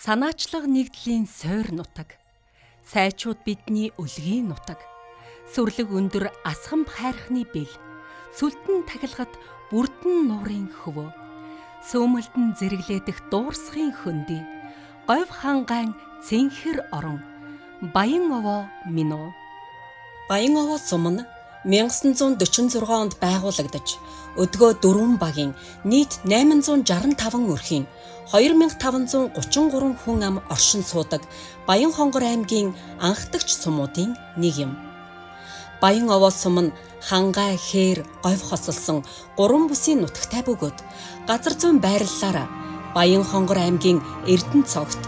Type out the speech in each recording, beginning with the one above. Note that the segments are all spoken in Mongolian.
Санаачлага нэгдлийн сойр нутаг. Сайчууд бидний өлгийн нутаг. Сүрлэг өндөр асхам хайрхны бэл. Сүлтэн тахилгат бүрдэн нуурын хөвөө. Сөөмөлдөн зэрэглээдэх дуурсхийн хөндөй. Говь хангайн цэнхэр орон. Баян овоо минь үү. Баян овоо сум нь 1946 онд байгуулагдаж, өдгөө дөрвөн багийн нийт 865 өрхийн 2533 хүн ам оршин суудаг Баян-Хонгор аймгийн анхдагч сумуудын нэг юм. Баян овоо сум нь Хангай, Хээр, Говь хосолсон гурван бүсийн нутагтай бөгөөд газар зүйн байрлалаараа Баян-Хонгор аймгийн Эрдэнэ цогт,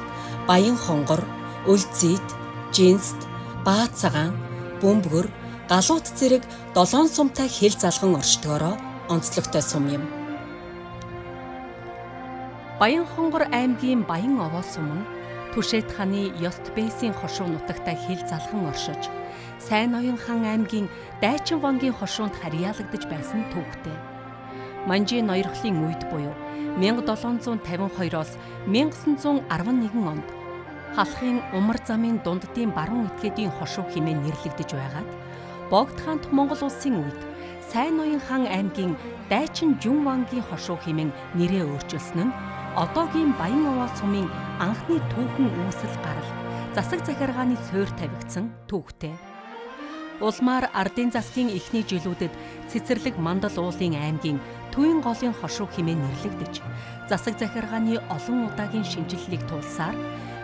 Баян-Хонгор, Өлзийд, Жинст, Баацагаан, Бөмбөгөр, Галуут зэрэг 7 сумтай хил залган оршдогоороо онцлогтой сум юм. Баян-Хонгор аймгийн Баян овоо сум нь Түшэт хааны Ёст Бэсийн хошуу нутагтай хил залган оршиж, Сайн Ноён хаан аймгийн Дайчин вангийн хошуунд харьяалагдаж байсан түүхтэй. Манжийн ноёрхлын үед буюу 1752-оос 1911 онд Халахын Умар замын дунддын баруун этгээдийн хошуу хэмээн нэрлэгдэж байгаад Богд хаант Монгол улсын үед Сайн Ноён хаан аймгийн Дайчин Жүн вангийн хошуу хэмээн нэрээ өөрчилсөн нь одоогийн Баян овоо сумын анхны түүхэн үүсэл гарал засаг захиргааны суурь тавигдсан түүхтэй. Улмаар ардын засгийн эхний жилүүдэд цэцэрлэг Мандал уулын аймгийн Түйн голын хошуу хэмээн нэрлэгдэж засаг захиргааны олон удаагийн шинэчлэлийг туулсаар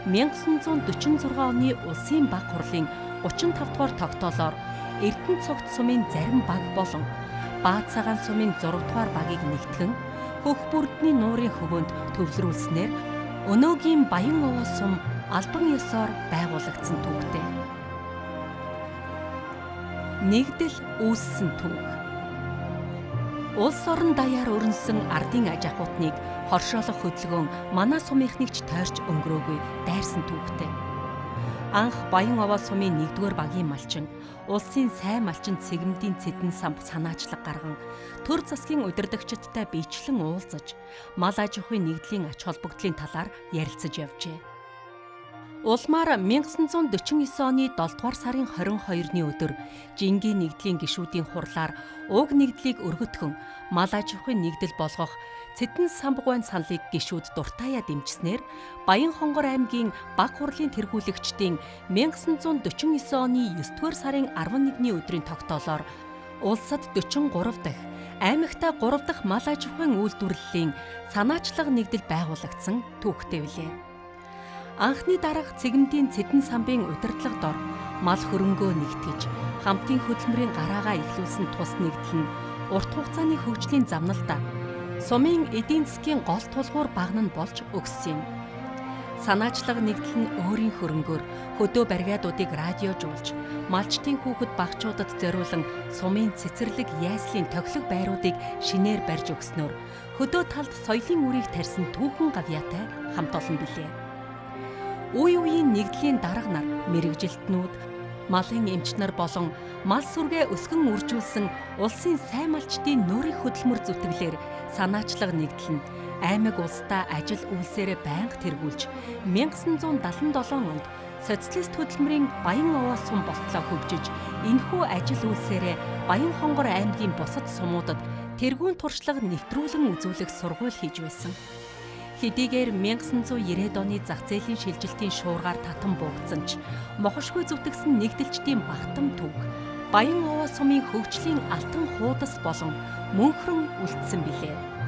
1946 оны Улсын баг хурлын 35 дугаар тогтоолоор Эрдэнэ цогт сумын зарим баг болон Баацагаан сумын 6 дугаар багийг нэгтгэн хөх бүрдний нуурын хөвөөнд төвлөрүүлснээр өнөөгийн Баян овоо сум албан ёсоор байгуулагдсан түүхтэй. Нэгдэл үүссэн түүх. Улс орон даяар өрнөсөн ардын аж ахуйтныг хоршоолох хөдөлгөөн манай сумынхныг ч тойрч өнгөрөөгүй дайрсан түүхтэй. Анх Баян овоо сумын 1-р багийн малчин, улсын сайн малчин Цэгэмдийн Цэдэн самб санаачлаг гарган төр засгийн удирдагчидтай биечлэн уулзаж, мал аж ахуйн нэгдлийн ач холбогдлын талаар ярилцаж явжээ. Улмаар 1949 оны 7 дугаар сарын 22-ны өдөр Жингийн нэгдлийн гишүүдийн хурлаар уг нэгдлийг өргөтгөн мал аж ахуйн нэгдэл болгох Цэдэн самбгуйн саналыг гишүүд дуртаяа дэмжснээр Баян-Хонгор аймгийн баг хурлын тэргүүлэгчдийн 1949 оны 9 дугаар сарын 11-ний өдрийн тогтоолоор улсад 43 дахь, аймагта 3 дахь мал аж ахуйн үйлдвэрлэлийн санаачлага нэгдэл байгуулагдсан түүхтэй билээ. Анхны дарга Цэгэмдийн Цэдэн самбын удирдлага дор мал хөрөнгөө нэгтгэж хамтын хөдөлмөрийн гараагаа эхлүүлсэн тус нэгдэл нь урт хугацааны хөгжлийн замналдаа сумын эдийн засгийн гол тулгуур багна нь болж өгсөн юм. Санаачлага нэгдэл нь өөрийн хөрөнгөөр хөдөө баригадуудыг радиожуулж, малчдын хүүхэд багчуудад зориулан сумын цэцэрлэг яслын тохилог байруудыг шинээр барьж өгснөөр хөдөө талд соёлын үрийг тарьсан түүхэн гавьяатай хамт олон билээ. Үе үеийн нэгдлийн дарга нар, мэргэжилтнүүд, малын эмч нар болон мал сүргээ өсгөн үржүүлсэн улсын сайн малчдын нөрийн хөдөлмөр зүтгэлээр санаачлага нэгдэл нь аймаг улсдаа ажил үйлсээрээ байнга тэргүүлж 1977 онд социалист хөдөлмөрийн Баян овоо сум болтлоо хөгжиж энэхүү ажил үйлсээрээ Баян-Хонгор аймгийн бусад сумуудад тэргүүн туршлага нэвтрүүлэн үзүүлэх сургууль хийж байсан. Хэдийгээр 1990-ад оны зах зээлийн шилжилтийн шуургаар татан буугдсан ч мохошгүй зүтгэсэн нэгдэлчдийн багтам түүх Баян овоо сумын хөгжлийн алтан хуудас болон мөнхрөн үлдсэн билээ.